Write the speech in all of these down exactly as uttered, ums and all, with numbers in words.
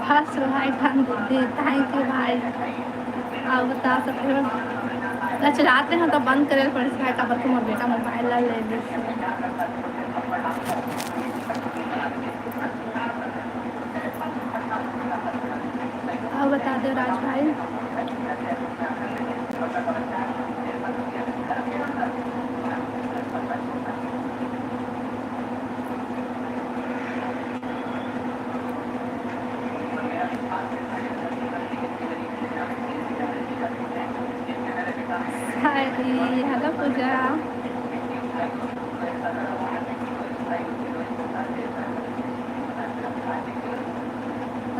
First भाई खान दीदी, thank you भाई। अब बता सकते हो, लचलाते हैं तो बंद करे पड़े भाई, काबर के मोर बेटा मोबाइल ला ले ली। अब बता दो राज भाई। हाय जी, हेलो पूजा।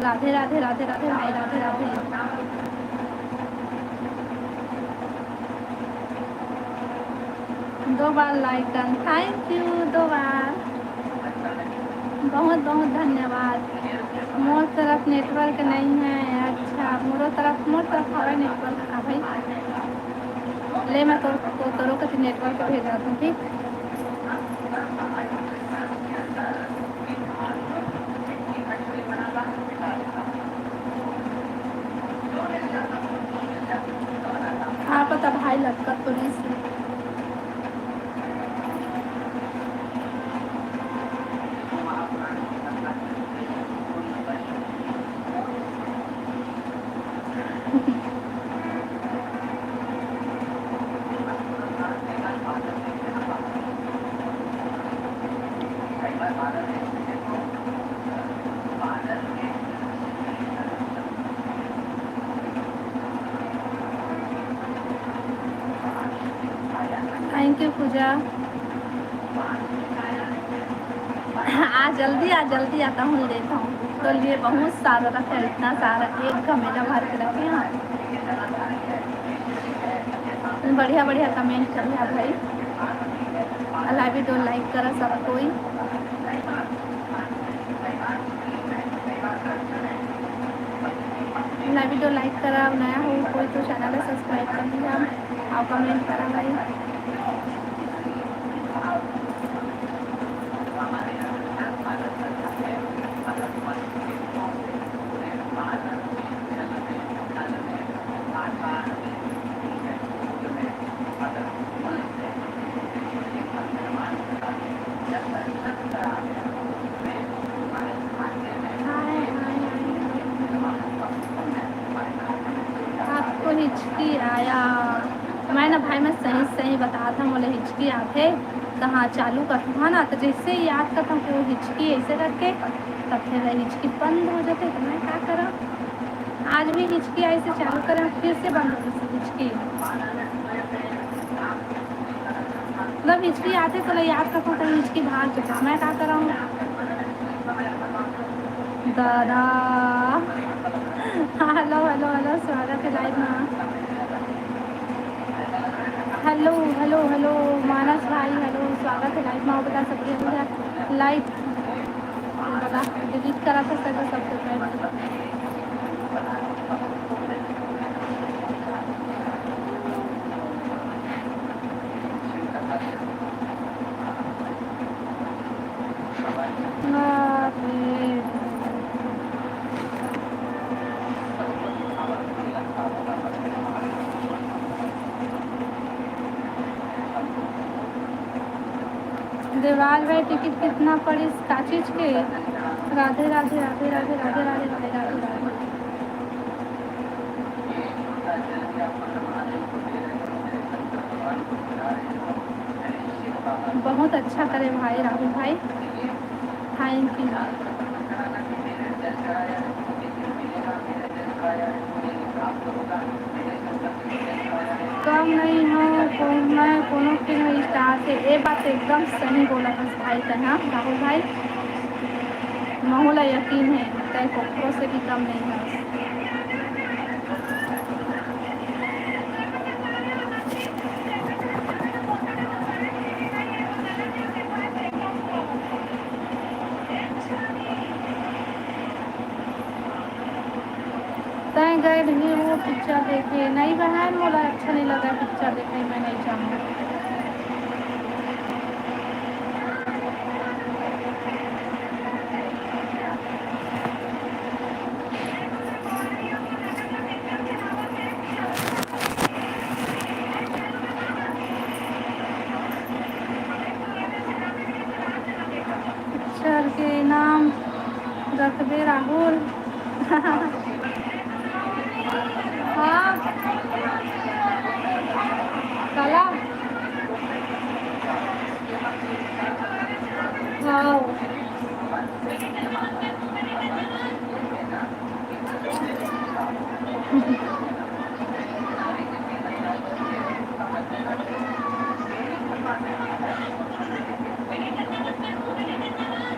राधे राधे, राधे राधे भाई, राधे राधे। दो बार लाइक डन, थैंक यू, दो बार। बहुत बहुत धन्यवाद। मोर तरफ नेटवर्क नहीं है। अच्छा, मोरो तरफ, मोर तरफ हवा नेटवर्क का भाई। ले, मैं तो, तो तोरो कति नेटवर्क भेजा दूँ, ठीक? हाँ, पता भाई लटकत तो नहीं सी। थैंक यू पूजा। आ जल्दी आ, जल्दी आता हूँ, लेता हूँ। तो लिए बहुत सारा रखे, इतना सारा, एक गमेला भर के रखे हैं। बढ़िया बढ़िया कमेंट करिया भाई, लाइव वीडियो लाइक करा सब कोई। लाइव वीडियो लाइक करा, नया हो कोई तो चैनल है सब्सक्राइब कर लिया, और कमेंट करा भाई। आपको हिचकी आया? मैं ना भाई, मैं सही सही बतात हँव, मोला हिचकी आथे। त हाँ, चालू करथँव ना, त जइसे ही याद करथँव कि वो हिचकी अइसे करके, तब फिर हिचकी बंद हो जाथे। त मैं का करँव, आज भी हिचकी आइसे चालू करेंव, फिर से बंद हो गे हिचकी। मतलब हिचकी आथे, त याद करथँव, त हिचकी भाग जाथे। मैं का करँव दादा। हेलो हेलो हेलो, स्वागत है लाइव में। हेलो हेलो हेलो, मानस भाई हेलो, स्वागत है लाइव में। बता सकते हैं लाइव, बता डिलीट करा था सर सबके। देवराज भाई, टिकट कितना पड़िस, का चीज के? राधे राधे, राधे राधे, राधे राधे भाई, राधे राधे। बहुत अच्छा करे भाई राहुल भाई, थैंक यू। कम नहीं हो को-, मैं कोनो फिल्म स्टार से, ये बात एकदम सही बोला बस भाई तैं, हाँ, राहुल भाई, महू ला यकीन है, तैं कोकरो से भी कम नहीं है। तैं गए रही वो पिक्चर देखे? नहीं बहन, मोला अच्छा नहीं लगा पिक्चर देखे, मैं नहीं जाऊँ। पिक्चर के नाम रखबे राहुल। हाँ। काला? हाँ।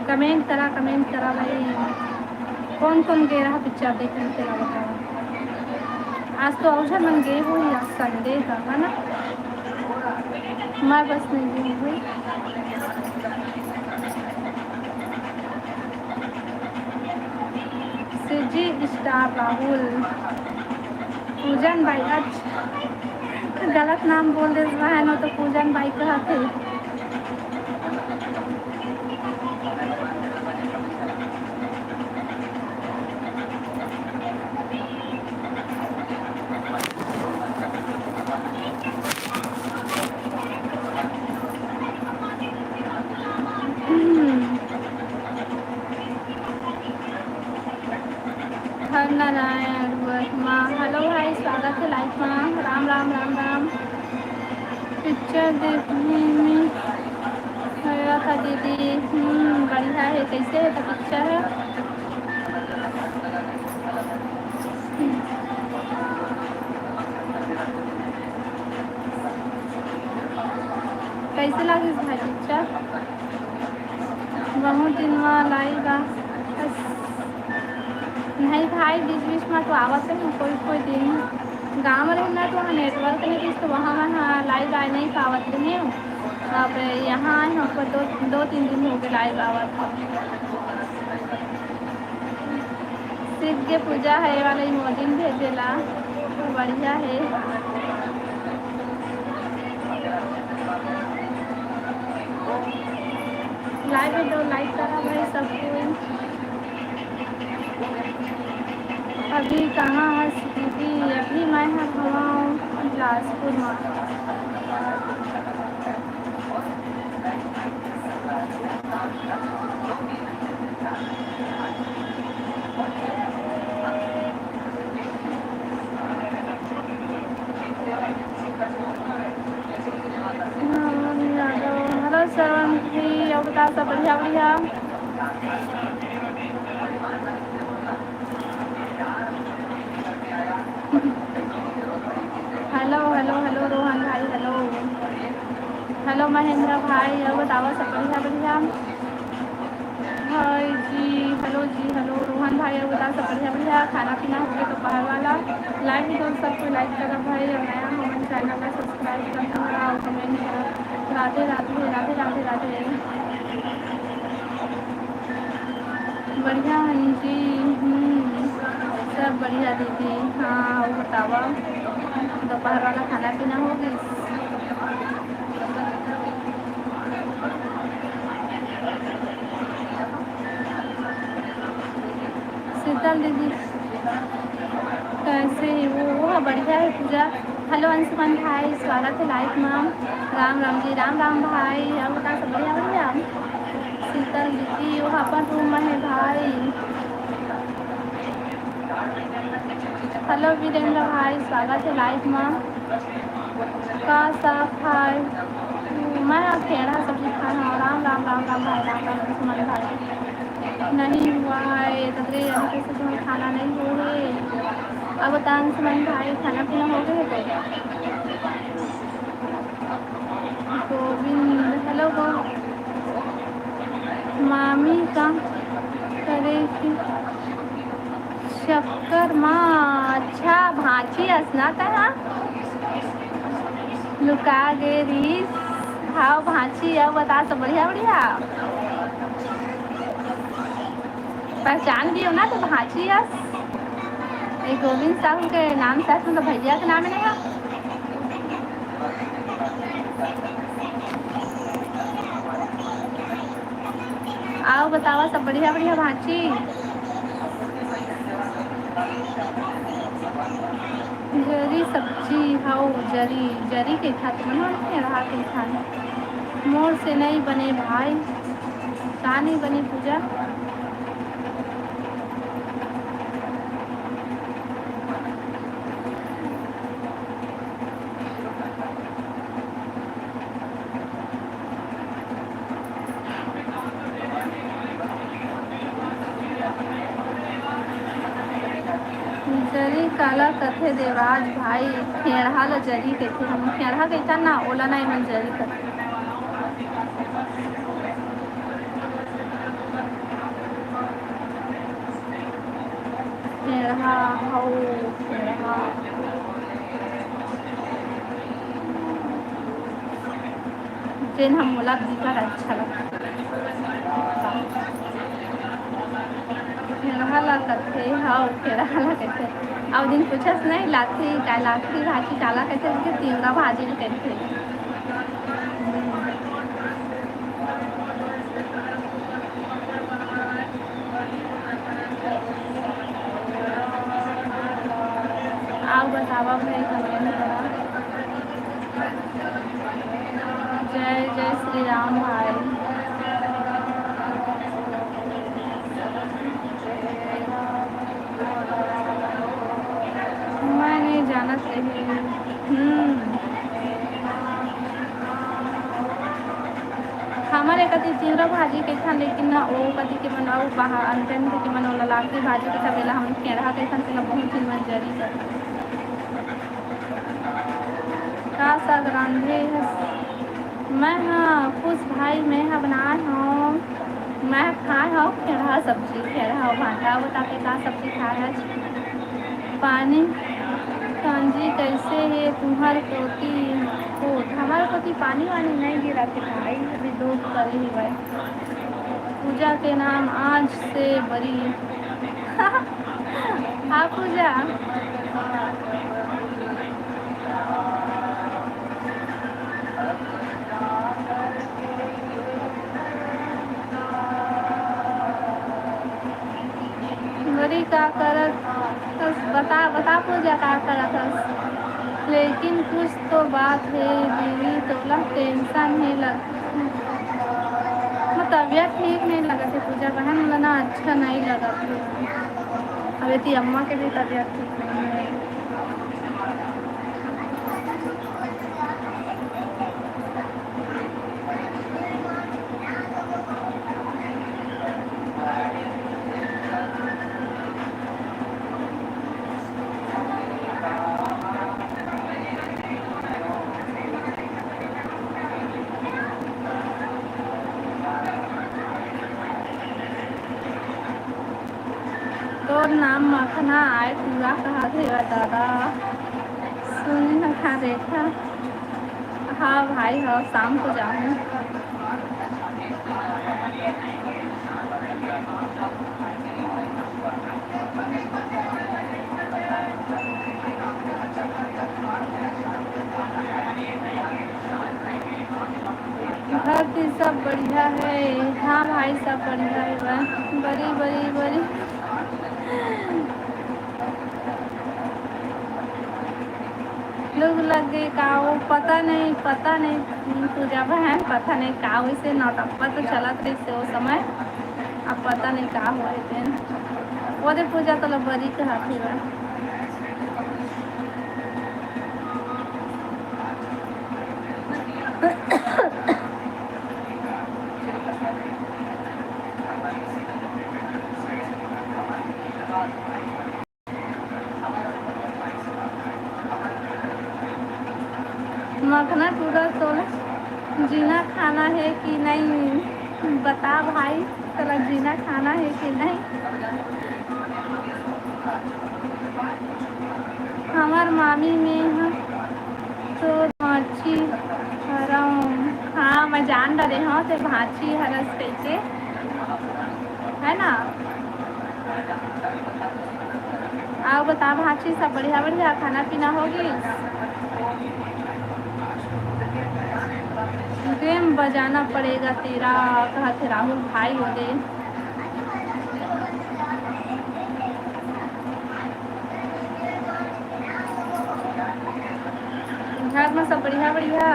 Comment करा, comment करा भाई, कौन कौन गे रहा पिक्चर देखने, तेला बतावा। आज तो अउ झन मन गे होही, आज Sunday था, है ना? मैं बस नहीं गई हूँ। सीजी स्टार राहुल, पूजन भाई, अच्छा, गलत नाम बोल दे बहन, वो तो पूजन भाई कहत हे। हर नारायण वर्मा, hello भाई, स्वागत है live मा। राम राम, राम राम। पिक्चर देखने में गया था दीदी। हम्म, बढ़िया है। कैसे है तो पिक्चर है? कैसे लागिस भाई पिक्चर? बहुत दिन में live आ। नहीं भाई, बीच बीच में तो आवत है कोई कोई दिन। गाँव में रहना तो वहाँ network नहीं, तो वहाँ वहाँ live आ नहीं पावत रहे। अब यहाँ आए हैं, पर दो, दो तीन दिन हो गए live आवत है। शिव के पूजा है वाला emoji भेजेला, बढ़िया है। Live में तो like करा भाई सब कोई। अभी कहाँ हस दीदी? अभी मैं हर हवा बिलासपुर में। हेलो श्रवण जी, अउ बता, सब बढ़िया बढ़िया? हेलो हेलो हेलो रोहन भाई, हेलो हेलो महेंद्र भाई, अउ बतावा, सब बढ़िया बढ़िया? हाय जी, हेलो जी, हेलो रोहन भाई, अउ बता, सब बढ़िया बढ़िया? खाना पीना हो गया दोपहर वाला? Live में तो सब कोई like करा भाई, अउ नया हो मन channel ला subscribe कर दो अउ comment करा। राधे राधे, राधे राधे, राधे। बढ़िया हन जी। हम्म, सब बढ़िया दीदी। हाँ, अउ बतावा, दोपहर वाला खाना पीना हो गइस? शीतल दीदी, कैसे ही वो? वो बढ़िया है पूजा। हेलो अंशुमन भाई, स्वागत है live में। राम राम जी, राम राम भाई, अउ बता, सब बढ़िया बढ़िया? शीतल दीदी, वो अपन room में है भाई। हेलो वीरेंद्र भाई, स्वागत है live में। का साफ है? मैं अब खेड़ा सब्जी खाना। राम राम, राम राम भाई, राम राम अंशुमन भाई। नहीं हुआ है, तकरे अभी कैसे तुम्हें खाना नहीं हुए? अब बतान सुमन भाई, खाना पीना हो गए तो? गोविंद, हेलो गो-, मामी का करे की चक्कर मा। अच्छा, भांची अस ना तैं हा? लुका गे रीस। हाव भांची, अउ बता, सब बढ़िया, बढ़िया? पहचान भी हो ना तो भांची अस। ये गोविंद साहू के नाम साथ में तो भैया के नाम नहीं है। अउ बतावा, सब बढ़िया, बढ़िया भांची? जरी सब्जी हव, जरी, जरी के खातिर मन के रहा के खान। मोर से नहीं बने भाई, का नहीं बने पूजा? जरी काला कथे देवराज भाई? खेड़हा ल जरी कथे, हम खेड़हा कहिथन ना, ओला ना एमन जरी कथे। खेड़हा हौ, खेड़हा। जेन ह मोला बिकट अच्छा लगथे। खेड़हा ला कथे, हव, खेड़हा ला कथे। अउ दिन पूछस नहीं, लाठी, का लाठी, भाजी काला कथे, तिंवरा भाजी ल कथे। अउ बतावा भाई, comment करा। जय जय श्री राम भाई। मैं नहीं जानत रही। हम्म। हमर ए कति तिंवरा भाजी कहिथन, लेकिन ना ओ कति के मन अउ बाहर अंजन के मन ओला लागथे भाजी के, तब एला हमन खेड़हा कहिथन, तेला बहुत झिन मन जरी कर। का साग रांधे हस? मैं ह खुश भाई, मैं ह बनाए हव, मैं खाए हव खेड़हा सब्जी, खेड़हा भांटा। बता के का सब्जी खाए हस? पानी कांजी कैसे हे तुम्हर कोती? कोत, हमर कोती पानी वानी नहीं गिरा के भाई, अभी धूप करे ही भाई। पूजा के नाम आज से बरी। हाँ पूजा। बरी का करत हस? बता, बता पूजा का करत हस? लेकिन कुछ तो बात हे दीदी, तोला tension हे लग, मोर तबियत ठीक नहीं लगत हे पूजा बहन, मोला ना अच्छा नहीं लगत हे। अबे ती अम्मा के भी तबियत ठीक नहीं है। तोर नाम मखना आय पूरा कहत हे गा दादा। सुन न खा रेखा। हाँ भाई, हाँ, शाम को जाऊँ। घर की सब बढ़िया है? हाँ भाई, सब बढ़िया है बा। बड़ी, बड़ी, बड़ी। लू लग गे का? वो पता नहीं, पता नहीं पूजा बहन, पता नहीं का वैसे नौटप्पा तो चलत रहिस ओ समय। अब पता नहीं का होय तेन। ओदे पूजा तोला बरी कहत हे बा। मखना टूरा, तोला जीना खाना हे कि नहीं? बता भाई, तोला जीना खाना हे कि नहीं? हमर मामी में ह तो भांची हरव। हाँ, मैं जान डरे हव ते भांची हरस कहिके, है ना? अउ बता भांची, सब बढ़िया बढ़िया, खाना पीना हो गिस? गेम बजाना पड़ेगा तेरा, कहत हे राहुल भाई ओदे। घर में सब बढ़िया बढ़िया?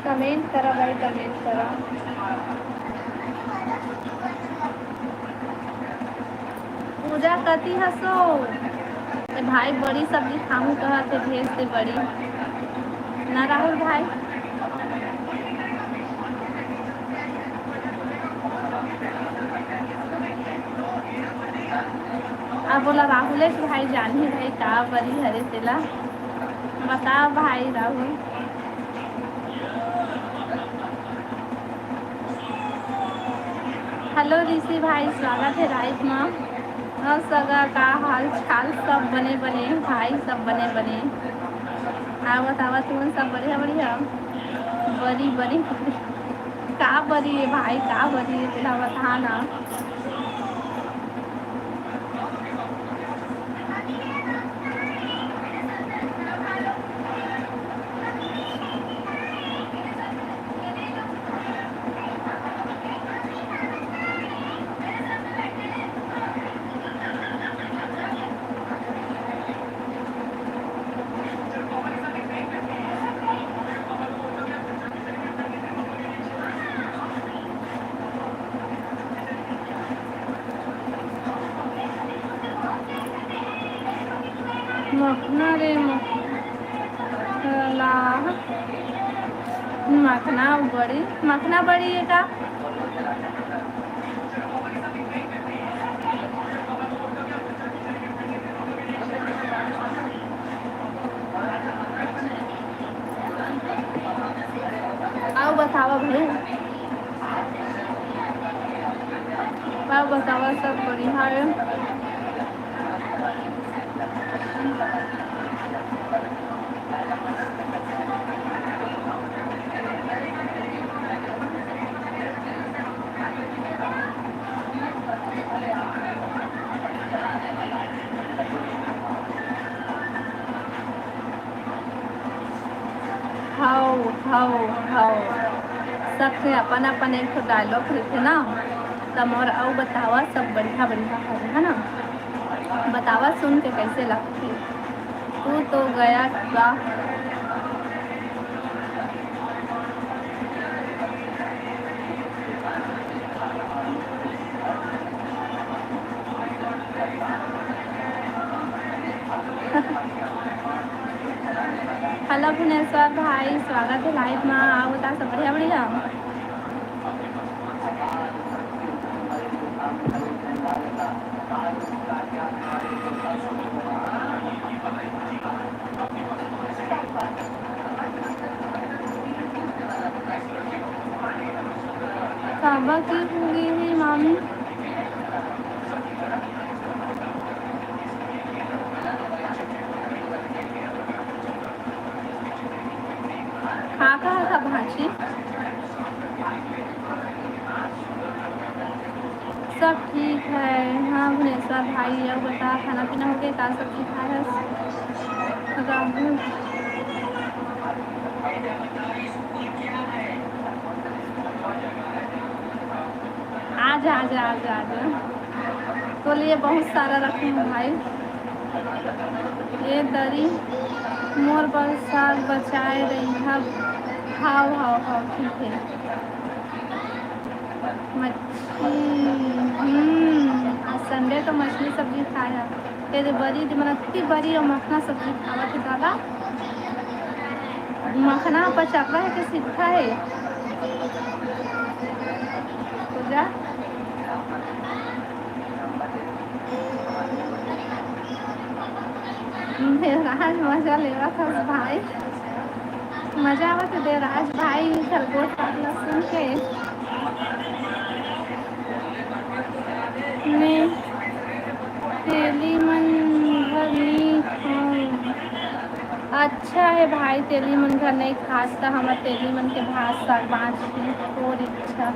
कमेंट करा भाई, कमेंट करा। पूजा कति हसो? ए भाई, बड़ी सब्जी खाहूं कहत हे, भेज दे बड़ी। ना राहुल भाई। अब बोला राहुलेश भाई, जानही भाई का बरी हरे तेला बता भाई राहुल। हेलो ऋषि भाई, स्वागत हे लाइव मा। और सगा का हाल चाल? सब बने बने भाई, सब बने बने। आवत आवत तुमन सब बढ़िया बढ़िया। बरी बरी का बरी हे भाई, का बरी हे तेला बता ना। मखना रे मखना, मखना बड़ी, मखना बड़ी हे का? अउ बतावा भाई, अउ बतावा, सब बढ़िया हे? हव, हव, हव। सबके अपन अपन एक ठो डायलॉग रहिथे ना। त मोर अउ बतावा, सब बढ़िया बढ़िया हवे, है ना? बतावा सुन के कैसे लगथे? तू तो गया गा। हेलो भुवनेश्वर भाई, स्वागत हे लाइव मा। अउ बता, सब बढ़िया बढ़िया? काबर के पूरी ही मामी। का कहा था भांची? सब ठीक है। हाँ भुवनेश्वर भाई, अउ बता, खाना पीना हो गया? का सब्जी खाए हस? राहुल। आजा, आजा, आजा, आजा। तो लिए बहुत सारा रखे हैं भाई। ये दरी मोर बर साग बचाए रही हब। हाव, हाव, हाव, ठीक है। मछली, हम्म, आज संडे तो मछली सब्जी खाए हब। ए दे बरी दे, मन अति बरी अउ मखना सब्जी खावत हे दादा। मखना पचर्रा हे के सिट्ठा हे? पूजा। देवराज मजा लेवत हस भाई, मजा आवत हे देवराज भाई, खरगोट बात ल सुन के। मैं तेली मन घर नी खाऊं। अच्छा हे भाई, तेली मन घर नहीं खास त हमर तेली मन के भात साग बाँच के तोर इच्छा।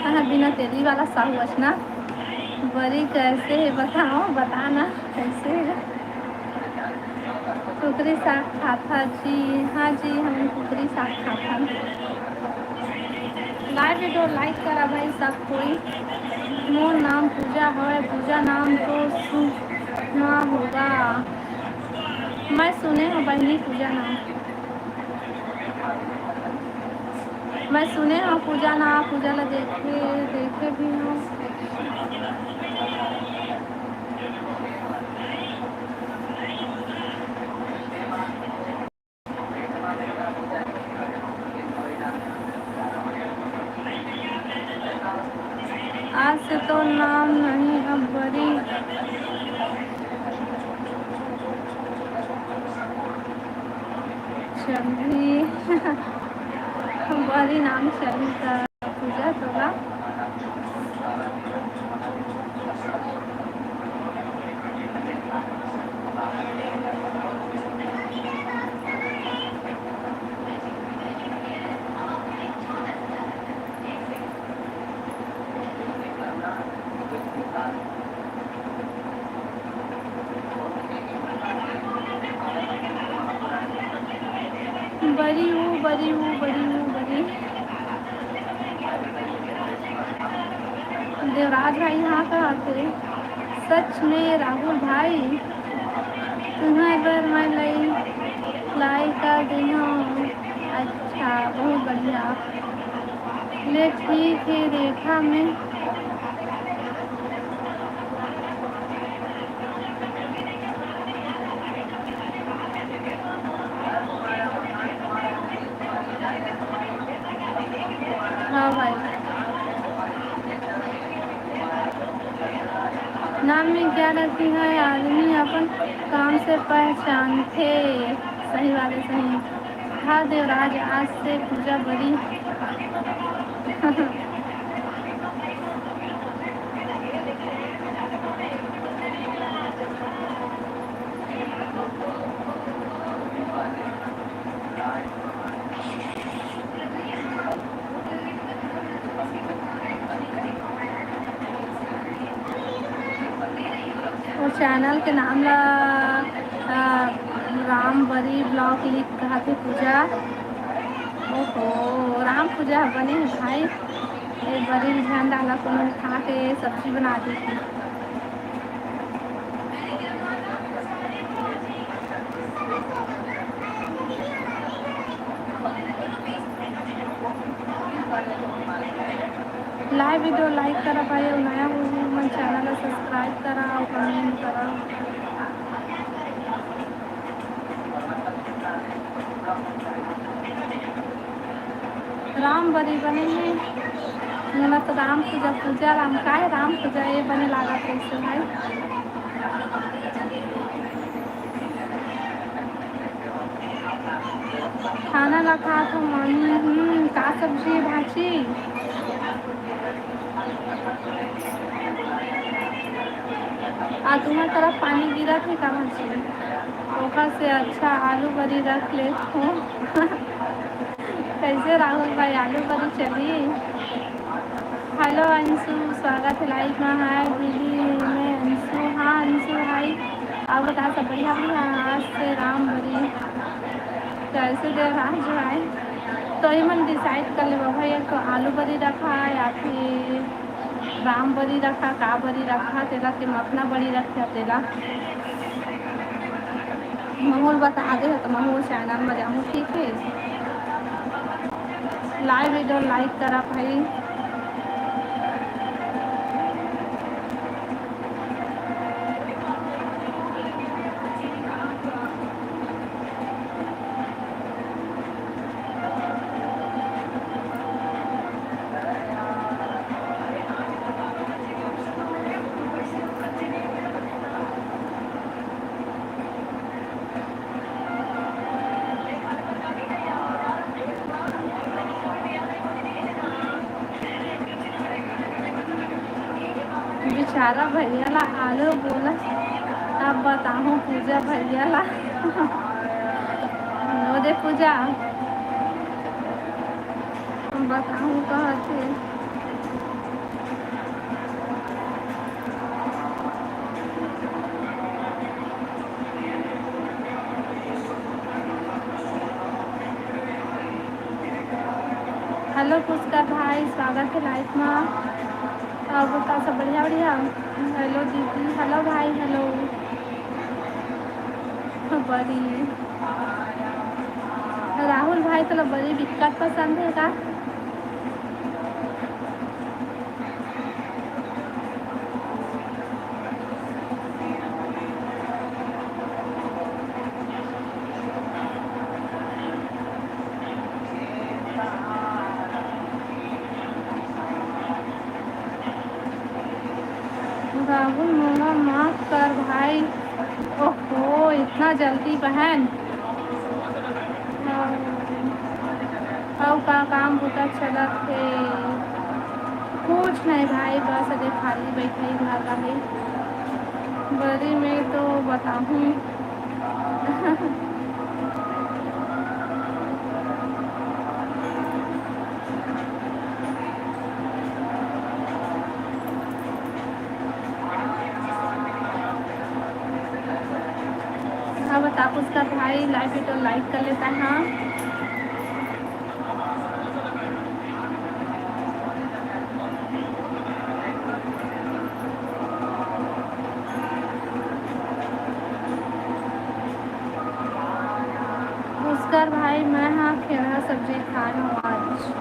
हाँ, बिना तेली वाला साहू अस ना। बरी कैसे हे बताओ, बता ना कैसे हे। कुकरी साग खाथा जी? हाँ जी, हम कुकरी साग खाथन। Live video like करा भाई सब कोई। मोर नाम पूजा हवय, पूजा नाम तो सुना होगा। मैं सुने हूँ बहिनी पूजा नाम, मैं सुने हूँ पूजा नाम, पूजा ला देखे, देखे भी हूँ। आज से तो नाम नहीं, अब बरी चलही। बरी नाम चलही त पूजा तोला। बरी हूँ, बरी हूँ, बरी हूँ, बरी। देवराज भाई, हाँ, कहा थे? सच में राहुल भाई, तुम्हारे बर मैं लई, लाई कर देना। अच्छा, बहुत बढ़िया। ले ठीक हे, रेखा में। हाँ भाई, नाम में क्या रहती है, आदमी अपन काम से पहचानथे। सही बात है, सही। हाँ देवराज, आज से पूजा बरी। वो channel के नाम ला, आ, राम बरी vlog लिख कहा थे पूजा। ओहो, राम पूजा बने हे भाई। ए बरी झंडा ला कोनो उठा के सब्जी बना देती। Live video like करा भाई, अउ नया हो मन channel ला subscribe करा अउ comment करा। राम बरी बने हे, मोला तो राम पूजा, पूजा राम, काय राम पूजा, ये बने लागत रहिसे भाई। खाना ला खात हो मामी? हम्म, का सब्जी हे भाजी? आ तुम्हार तरफ पानी गिरत हे का भाजी? ओकर से अच्छा आलू बरी रख लेत हो। कैसे राहुल भाई, आलू बरी चली? Hello अंशु, स्वागत है live में। Hi दीदी, मैं अंशु। हाँ अंशु भाई, आप बता, सब बढ़िया? बढ़िया। आज से राम बरी कैसे दे राम जो आए, तो ये मन decide कर लेबो भाई, एक तो आलू बरी रखा या फिर राम बरी रखा, का बरी रखा, तेला के मखना बरी रखा तेला। महूँ ल बता दे हो तो महूँ channel में जाहूँ, ठीक है। Live video like करा भाई। चारा भैया ला आलू बोला, अब बताहूँ पूजा भैया ला। नो दे पूजा, बताहूँ कहत हे। हेलो पुष्कर भाई, स्वागत है लाइव में। और बता, सब बढ़िया बढ़िया? हेलो दीदी, हेलो भाई, हेलो। बड़ी राहुल भाई, तोला बड़ी बिकट पसंद है का? राहुल, मोला माफ कर भाई। ओहो, इतना जल्दी बहन। अउ का काम बुता चलत हे? कुछ नहीं भाई, बस अभी खाली बैठे ही घर रहे। बड़ी में तो बताहूँ। हाँ, बता, उसका भाई लाइव वीडियो लाइक कर लेता है। हाँ, पुष्कर भाई, मैं हाँ खेड़ा सब्जी खाए हूँ आज।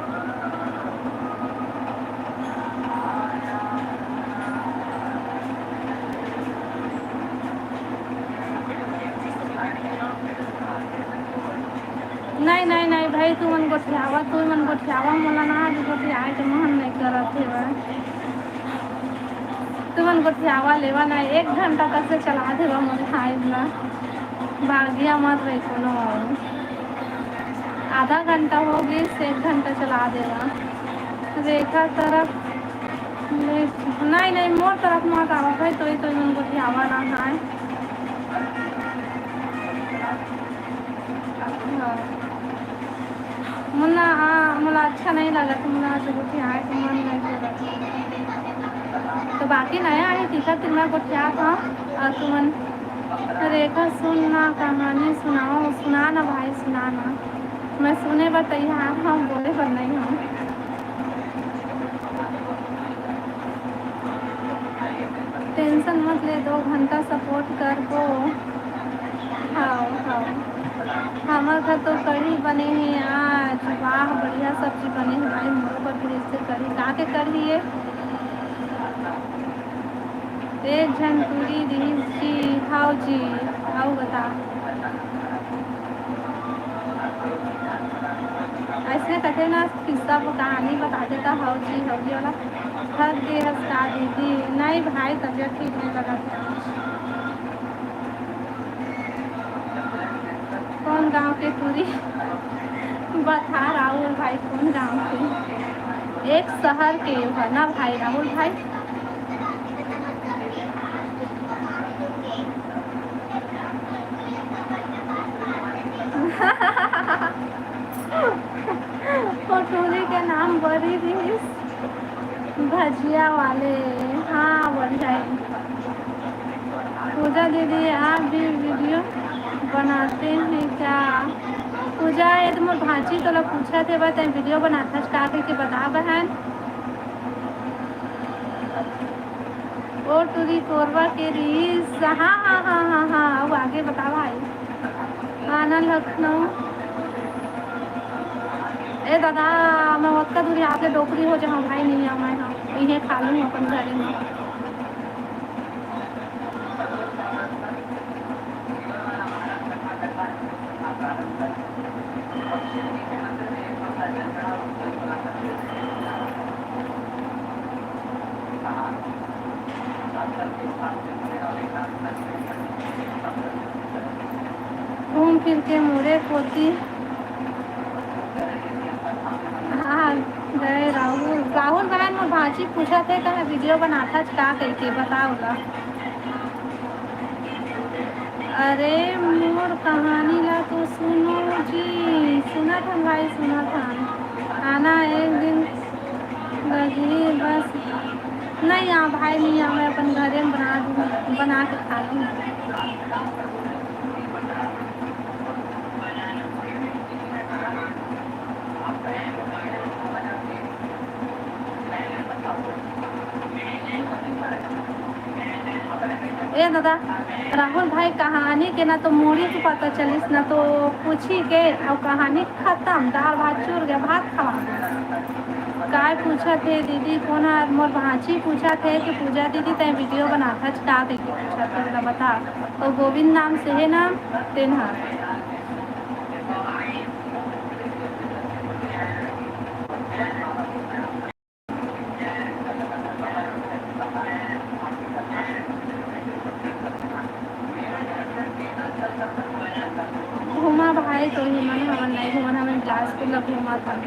नहीं, नहीं, नहीं भाई, तुमन गोठियावा, तुमन गोठियावा, मोला ना आज गोठियाए के मन नहीं करत हे बा। तुमन गोठियावा लेवा ना, एक घंटा तक से चला देवा मोर भाई ला। भागिया मत रही कोनो। आधा घंटा हो गइस, एक घंटा चला देवा। रेखा तरफ ले, नहीं, नहीं, मोर तरफ मत आवा भाई, तोई, तोई मन गोठियावा ना है। हाँ। मोला, हाँ, मोला अच्छा नहीं लगत, मोला आज गोठियाए के मन नहीं करत। तो बाकी नया आही, तीसरा तीन मैं गोठियात हूँ। और तुमन रेखा सुन ना, कहानी सुनाओ, सुना ना भाई, सुना ना। मैं सुने बर तैयार हूँ, बोले बर नहीं हूँ। टेंशन मत ले, दो घंटा सपोर्ट करबो। हाँ, हाँ। हमर घर तो कढ़ी बने हे आज। वाह, बढ़िया सब्जी बने हे भाई, मोरो बर भेज दे कढ़ी। का के कढ़ी ये? एक झन टूरी रिहिस जी। हाव जी, अउ बता। अइसने कथे ना, किस्सा वो कहानी बता देता, हाव जी, हाव जी वाला। थक गे हस का दीदी? नहीं भाई, तबीयत ठीक नहीं लगा था। कौन गांव के टूरी? बता राहुल भाई, कौन गांव के? एक शहर के हो ना भाई, राहुल भाई। ओ टूरी के नाम बरी रिहिस भजिया वाले। हाँ, बढ़िया है। पूजा दीदी, आप भी वीडियो बनाते हैं क्या? पूजा, ये तो मोर भांची तोला पूछत हे, बा तैं वीडियो बनाथस का कहिके बता बहन। ओ टूरी कोरबा के रिहिस। हाँ, हाँ, हाँ, हाँ, हाँ, अब आगे बता भाई। आना लखनऊ। ए दादा, मैं ओतका दूरी आके डोकरी हो जाऊँ भाई, नहीं आऊँ मैं, हाँ। इहे खा लूँ अपन घरे में। घूम फिर के मोरे कोती आ गए राहुल। राहुल बहन, भांची पूछत हे, "तैं वीडियो बनाथस का?" कहिके बता ओला। अरे मोर कहानी ला तो सुनो जी, सुनत हन भाई, सुनत हन। आना एक दिन लगही बस। नहीं आ भाई, नहीं आ, मैं अपन घरे में बना दूँ, बना के खा लूँ। ए दादा, राहुल भाई, कहानी के ना तो मुड़ी के पता चलिस, ना तो पूछी के, अउ कहानी खतम, दाल भात चूर गे, भात खवा दे। काय पूछत हे दीदी, कोन ह? मोर भांची पूछत हे कि पूजा दीदी, तैं वीडियो बनाथस का? कहिके पूछत हे, ओला बता। तो गोविंद नाम से हे ना, तेन ह। घूमा भाई, तो ही मन हमन नहीं घूमन, हमन बिलासपुर ला घूमत हन।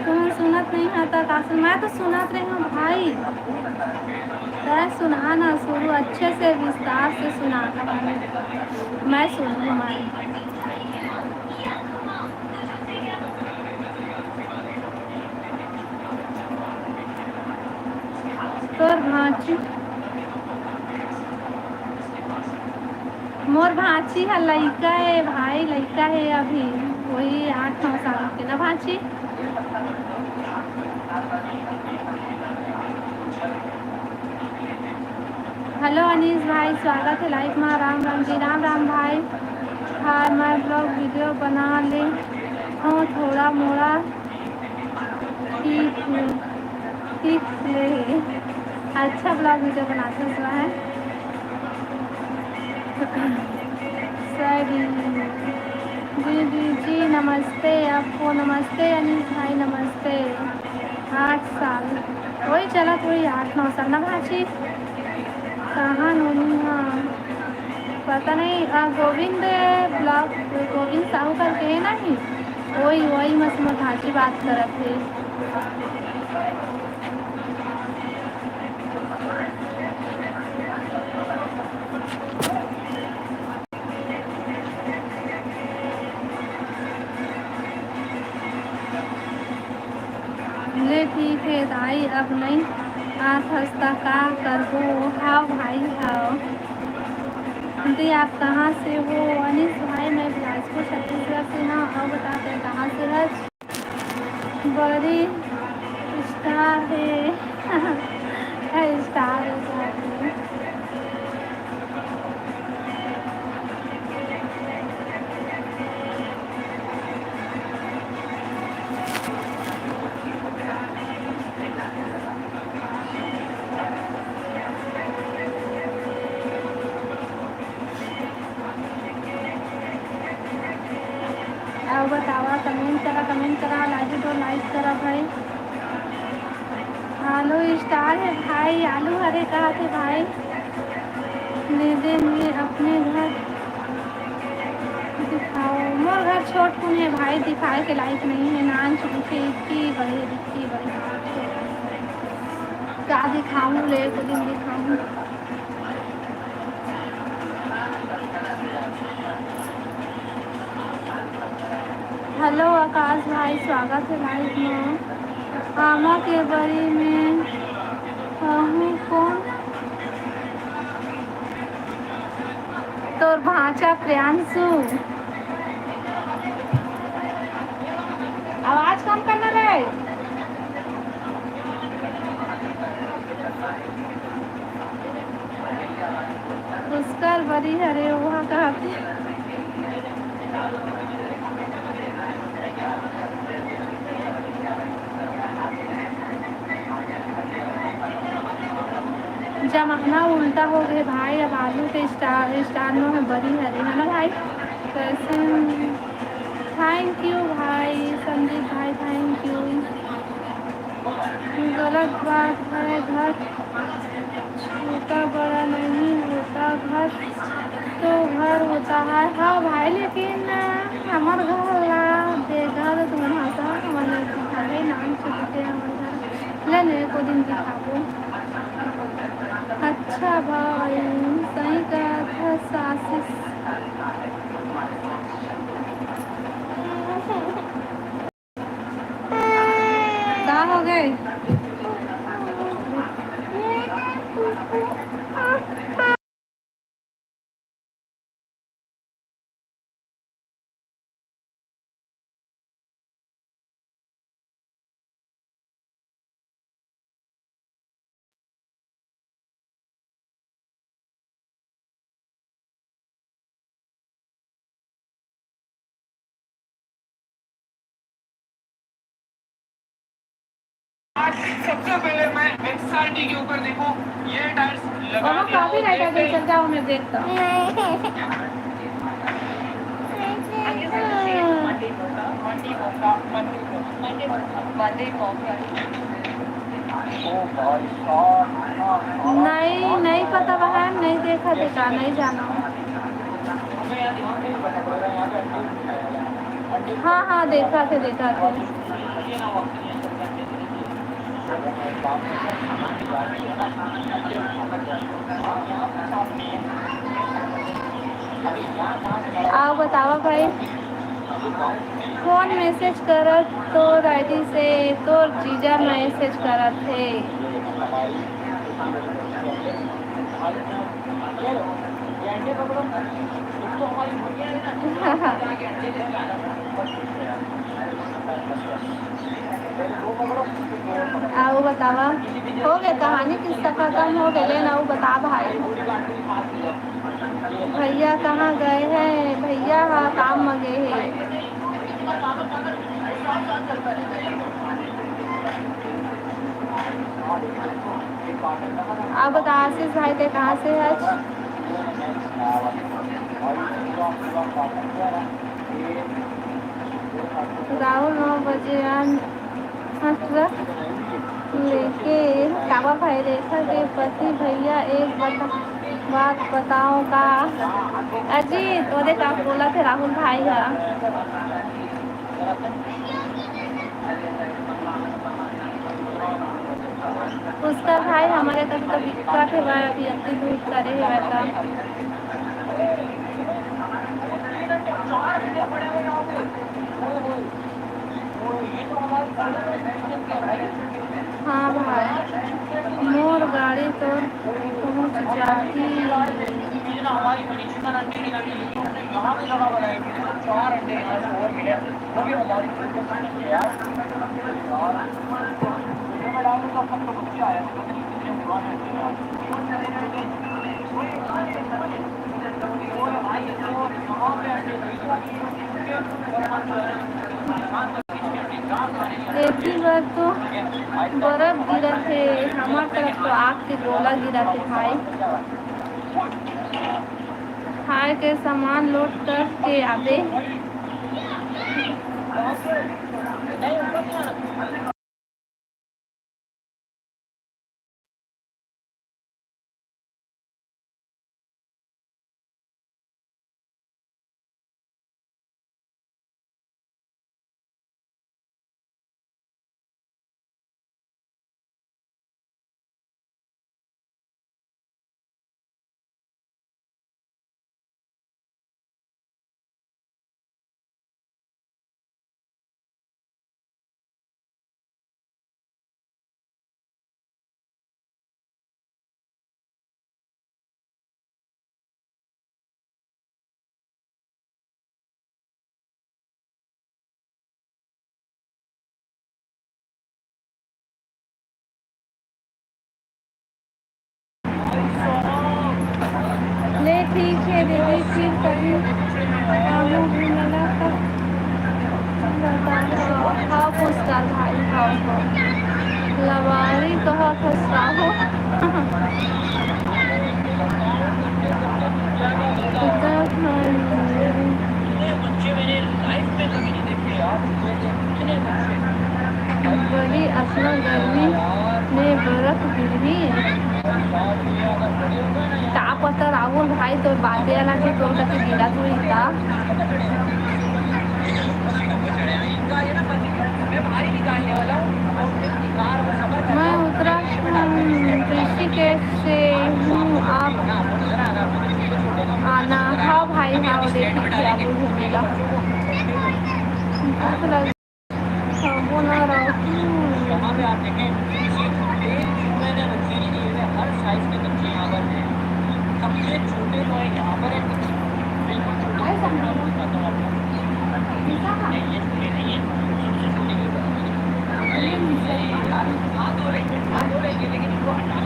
तुमन सुनत नहीं हा त का सुन-, मैं तो सुनत रहे हूँ भाई, तै सुना ना शुरू, अच्छे से विस्तार से सुना कहानी, मैं सुनूँ हमारी। तोर भांची, मोर भांची ह लइका हे भाई, लइका हे अभी, वही आठ नौ साल के ना भांची। हेलो अनीश भाई, स्वागत है लाइव मा। राम राम जी, राम राम भाई। हाय, मैं ब्लॉग वीडियो बना ले हूँ थोड़ा मोड़ा। ठीक है, ठीक है। अच्छा ब्लॉग वीडियो बनाते हुआ है। सॉरी। दीदी जी नमस्ते, आपको नमस्ते, अनिल भाई नमस्ते। आठ साल वही चला, कोई आठ नौ साल ना भांची। कहाँ नोनी हाँ, पता नहीं, आ, गोविंद ब्लॉग, गोविंद साहू करके है ना ही, वही, वही मस मोर भांची बात करत है। ले ठीक हे दाई, अब नइ आथस त का करबो। हाव भाई हाव। दीदी आप कहाँ से हो? अनिश भाई मैं बिलासपुर छत्तीसगढ़ से हूँ। अउ बता तैं कहाँ से हस? बड़ी स्टार हे। स्टार हे भाई। अउ बतावा, comment करा, comment करा, like तो like करा भाई। आलू स्टार हे भाई, आलू हरे कहा थे भाई। दीदी मैं अपने घर दिखाओ, मोर घर छोट कुन हे भाई, दिखाए के लायक नहीं हे, नान चुन के इतनी बड़े, इतनी बड़े। का दिखाऊं ले, एक दिन दिखाऊं। हेलो आकाश भाई, स्वागत हे लाइव में। आमा के बरी में कहूँ कौन? तोर भांचा प्रियांशु। आवाज कम करना रे। पुष्कर बरी हरे, ओहा कहाथे। जमाना उल्टा हो गए भाई, अब आलू के स्टार, स्टार नो हे बरी हरे, है ना भाई? कैसे? Thank you भाई, संदीप भाई, thank you। गलत बात है, घर ले, ले, एको दिन दिखाबो। अच्छा भाई, सही कहत हस आशीष। का हो गए? आज सबसे पहले मैं एक्सआरटी के ऊपर देखो, ये टायर्स लगा ओहो, दिया। कॉपीराइट आ गई, चल जाओ, मैं देखता हूँ। नहीं, नहीं पता बहन, नहीं देखा थे का, नहीं जाना। हाँ, हाँ, देखा थे, देखा थे। अउ बतावा भाई, फोन मैसेज करत तोर आईडी से, तोर जीजा मैसेज करत हे। अउ बतावा, हो गए कहानी, किस्सा खत्म हो गए, लेकिन अउ बता भाई। भैया कहाँ गए हैं? भैया ह काम म गए हे। अब बता आशीष भाई, ते कहाँ से है आज? राहुल नौ बजे आ, हाँ, ट्रक लेके। काबा भाई, रेखा के पति भैया एक बता, बात बताओ का? अजीत, ओदे का बोला थे राहुल भाई हा। उसका भाई हमारे तक तो बिकट हेवय, अभी अति धूप करे हेवय त। हाँ भाई, मोर गाड़ी तो पहुँच जाही। एती बर तो बरफ गिरत हे, हमर तरफ तो आग के गोला गिरत हे भाई। खाए के सामान लोड करके आबे। ले ठीक हे दीदी, फिर कभी आबो घूमे ला त बताबो। हाँ, पूछता भाई, हाँ, हाँ। लवारी कहा फंसाओ। उत्तराखंड। बड़ी अतना गर्मी में बरफ गिरही। का पता राहुल भाई, तोर बाते अलग हे, तोर कति गिरत होही का। मैं उत्तराखंड ऋषिकेश से हूँ, आप आना। हाँ भाई, हाँ, देखी थी आप घूमेगा। भूख लग, हाँ, वो ना रहा। हम्म।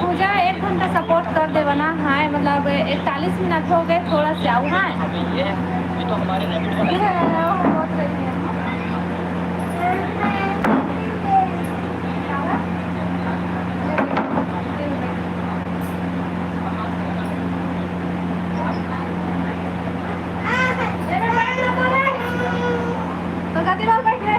पूजा, एक घंटा सपोर्ट कर देवा ना। हाँ, मतलब इकतालीस मिनट हो गए, थोड़ा से आऊ। हाँ, तो कति बार बैठे?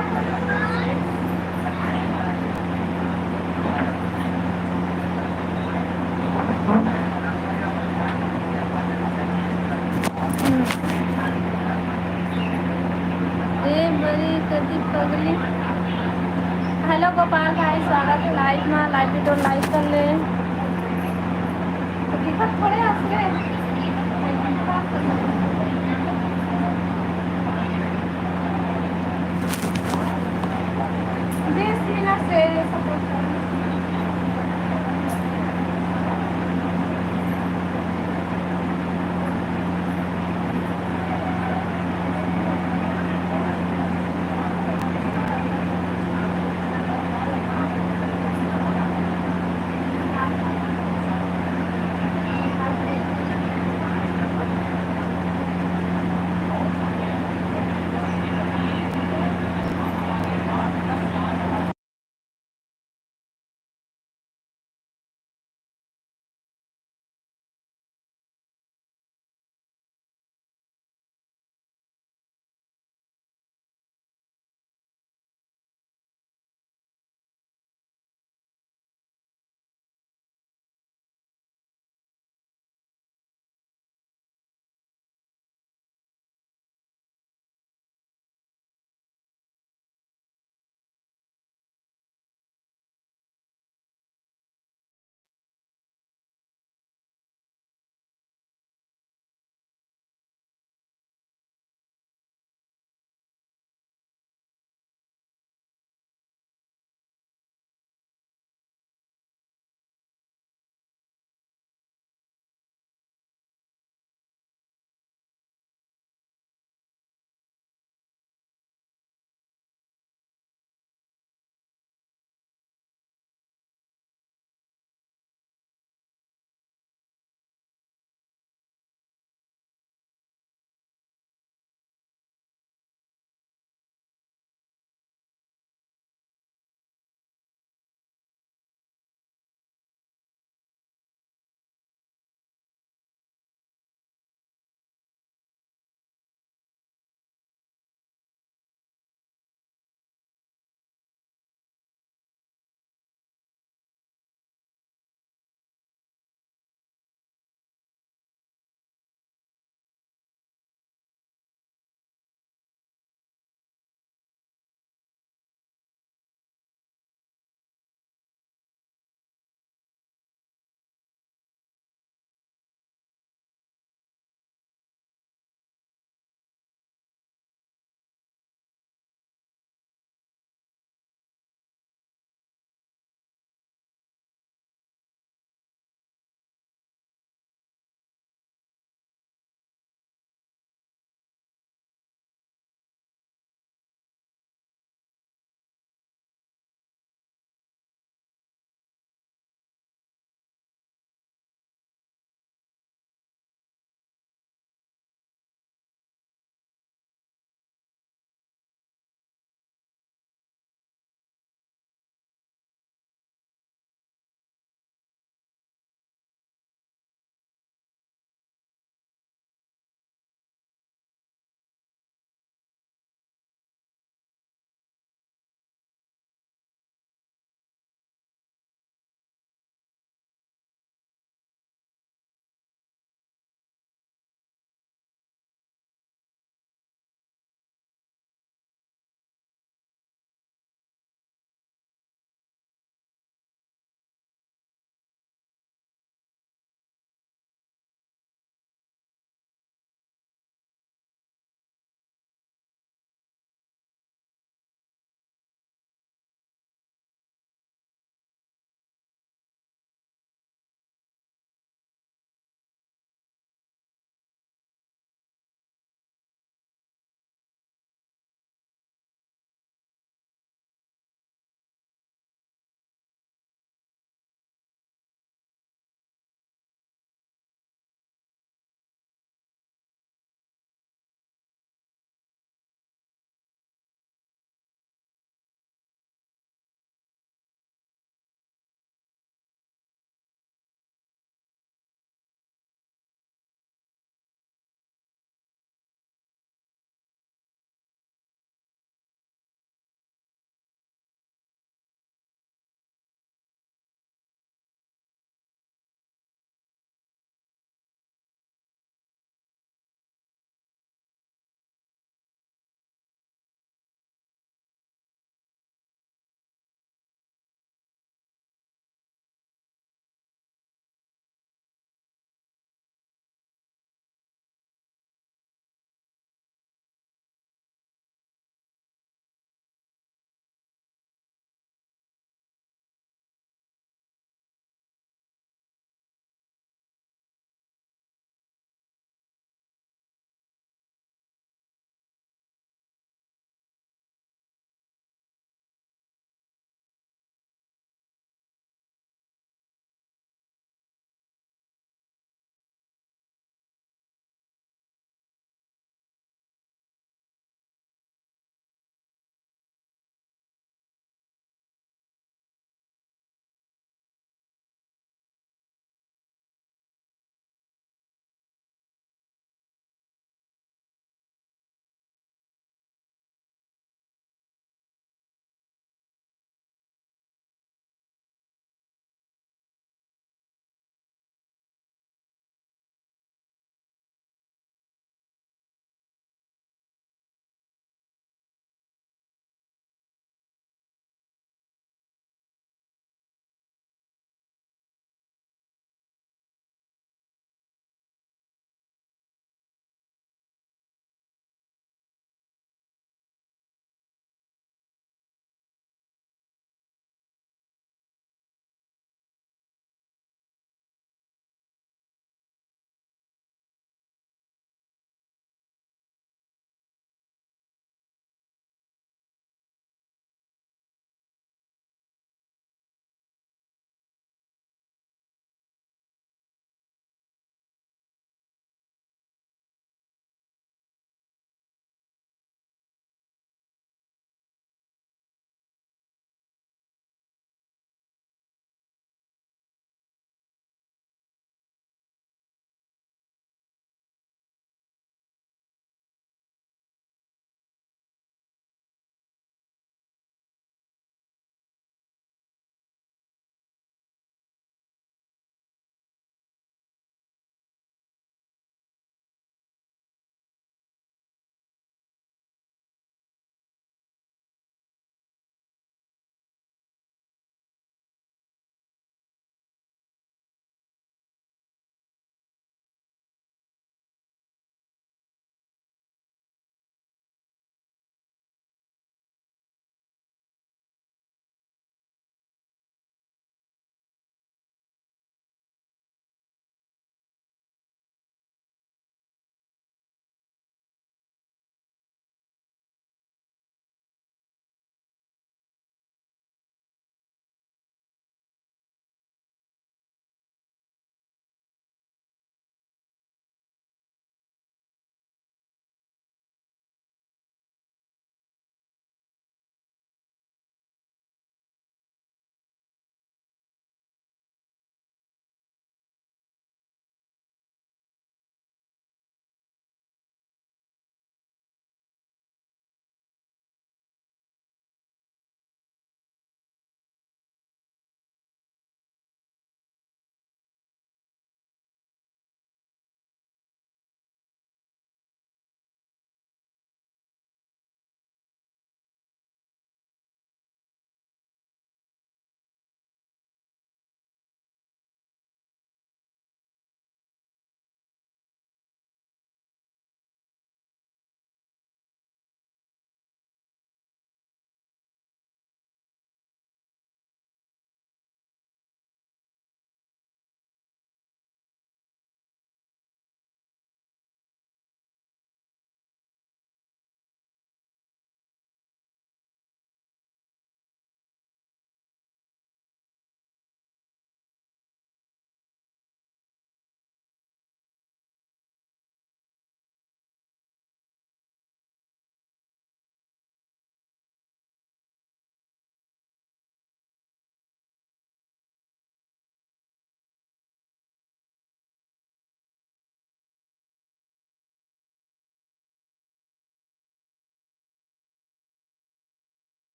ए बड़ी कति पगली। हेलो गोपाल भाई, स्वागत है लाइव में। लाइव वीडियो लाइक कर ले। तो दिक्कत थोड़े हंस रहे। बीस मिनट से सपोर्ट कर।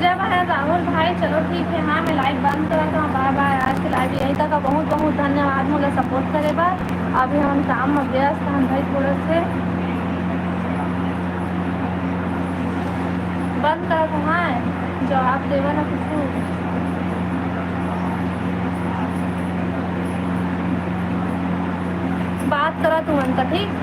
जय महाराज राहुल भाई, चलो ठीक है, हाँ, मैं लाइव बंद करत हूँ, बाय बाय। आज के लाइव यहीं तक, बहुत बहुत धन्यवाद मोला सपोर्ट करे बर। अभी हम काम में व्यस्त हन भाई, थोड़ा से बंद करत हूँ, हाँ, जवाब देवा ना कुछ। बात करत हूँ अंता, ठीक।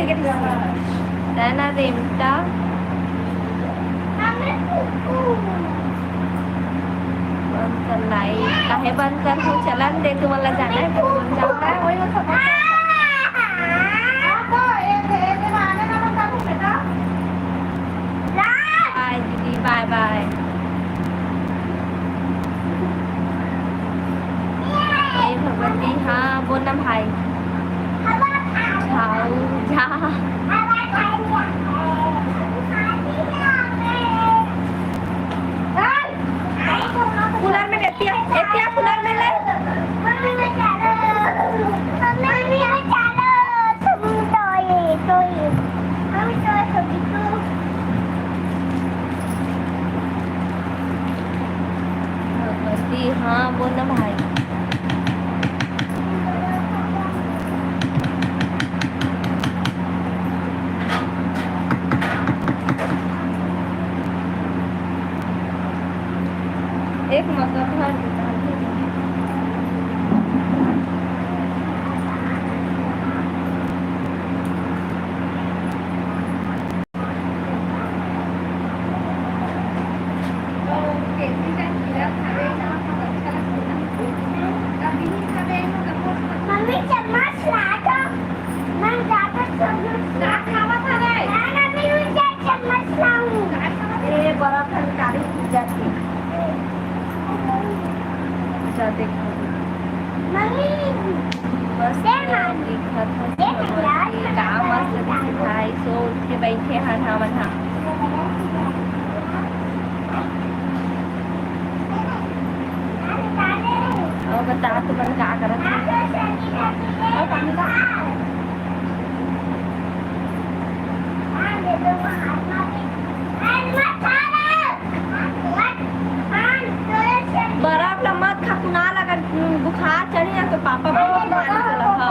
तैं ना रेमटा। बंद कर लाइट। काहे बंद कर हो? चलन दे, तुमन ला जाना है, तुमन जाओ। बाय दीदी, बाय बाय। ए भगवती, हाँ, बोल ना भाई। जाओ, जा। कूलर में देती है, देती है कूलर में ले। मम्मी, मैं चालू। मम्मी, मैं चालू। तुम तो ये, तो ये। मम्मी, तो ये, तो ये। भगवती, हाँ, बोल ना भाई। एक मतलब है। मम्मी, चम्मच ला तो। मैं जाकर चम्मच ला। ना, ना, मैं उनसे चम्मच लाऊं। ए, बड़ा फनकारी पूजा थी। अच्छा, देखो। मम्मी, मस्त दे ना। दिखत हे दे ना यार, भगवती, का मस्त दिखत हे भाई, सो उठ के बैठे हन हमन हा। अउ बता, तुमन का करत हो? बरफ ला मत खा, कुना लगा, बुखार चढ़ी ना तो पापा बहुत मार के लगा।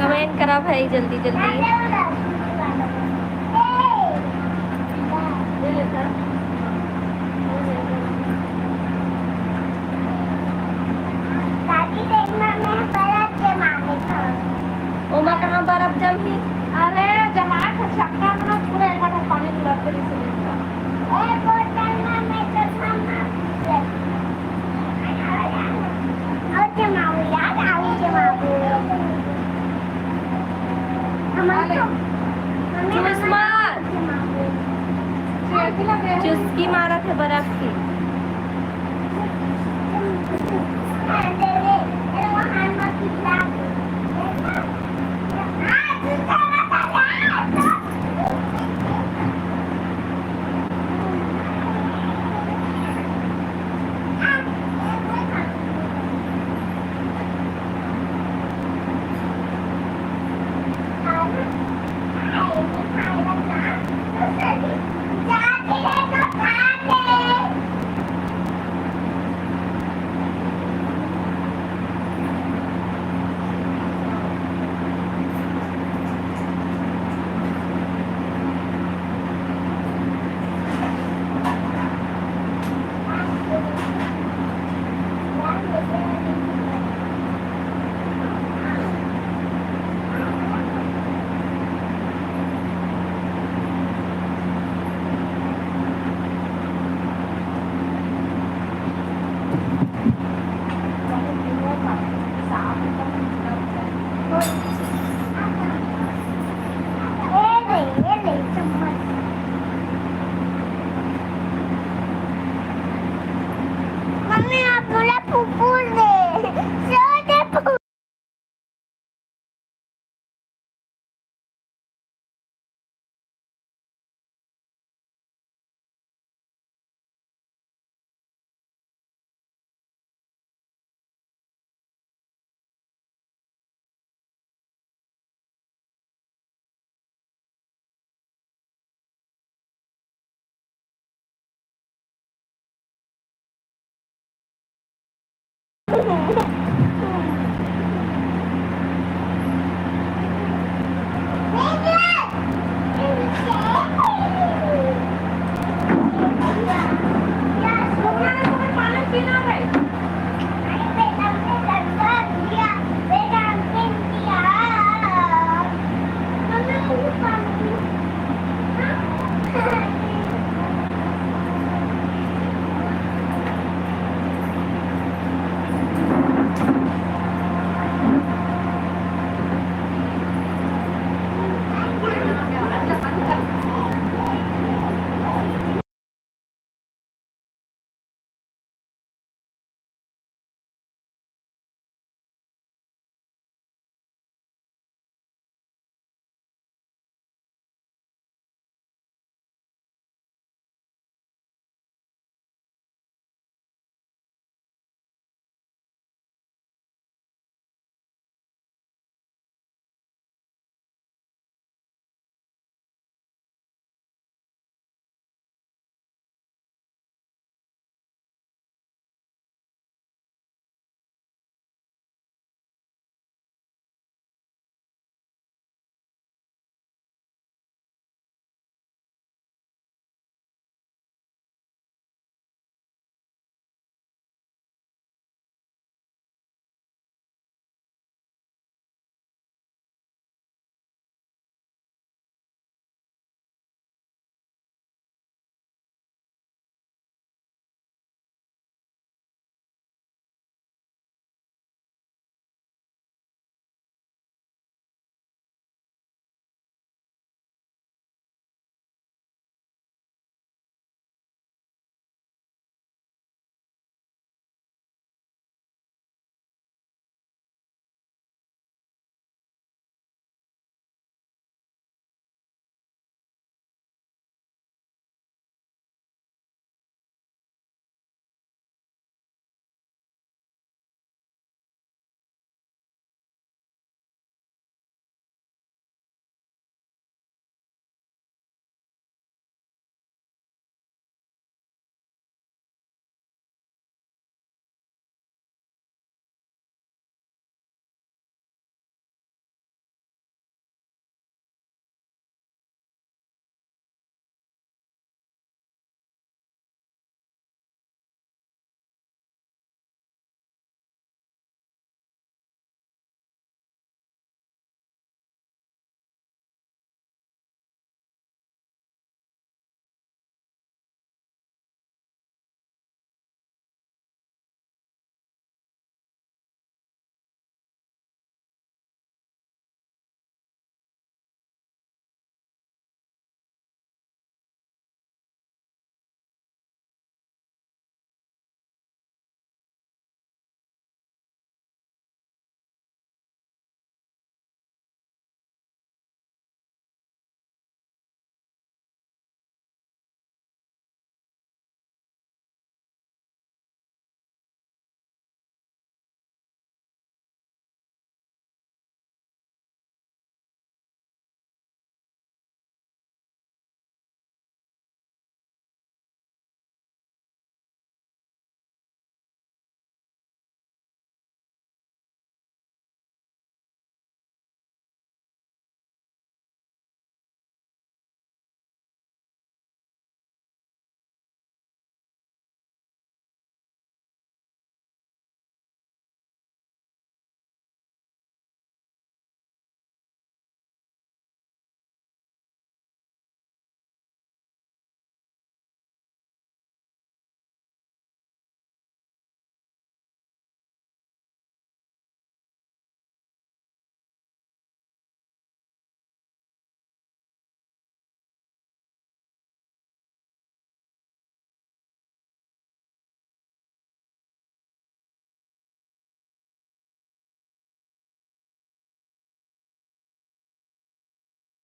कमेंट करा भाई, जल्दी जल्दी। दादी, देखना, मैं बड़ा जमाने का। ओमा कहाँ बर्फ जमही? अरे, जमाए के चक्का में ना पूरा एक बार पानी लुढ़कते रहिस। ए, बोतल में मैं तो थमा। और जमाऊ यार, आऊ जमाऊ। हमारे तो, हमें चूस हमारे मार। जमाऊ। चुस्की मारत हे बर्फ की। मम्मी, आप बोला फूफू दे, सो दे फूफू।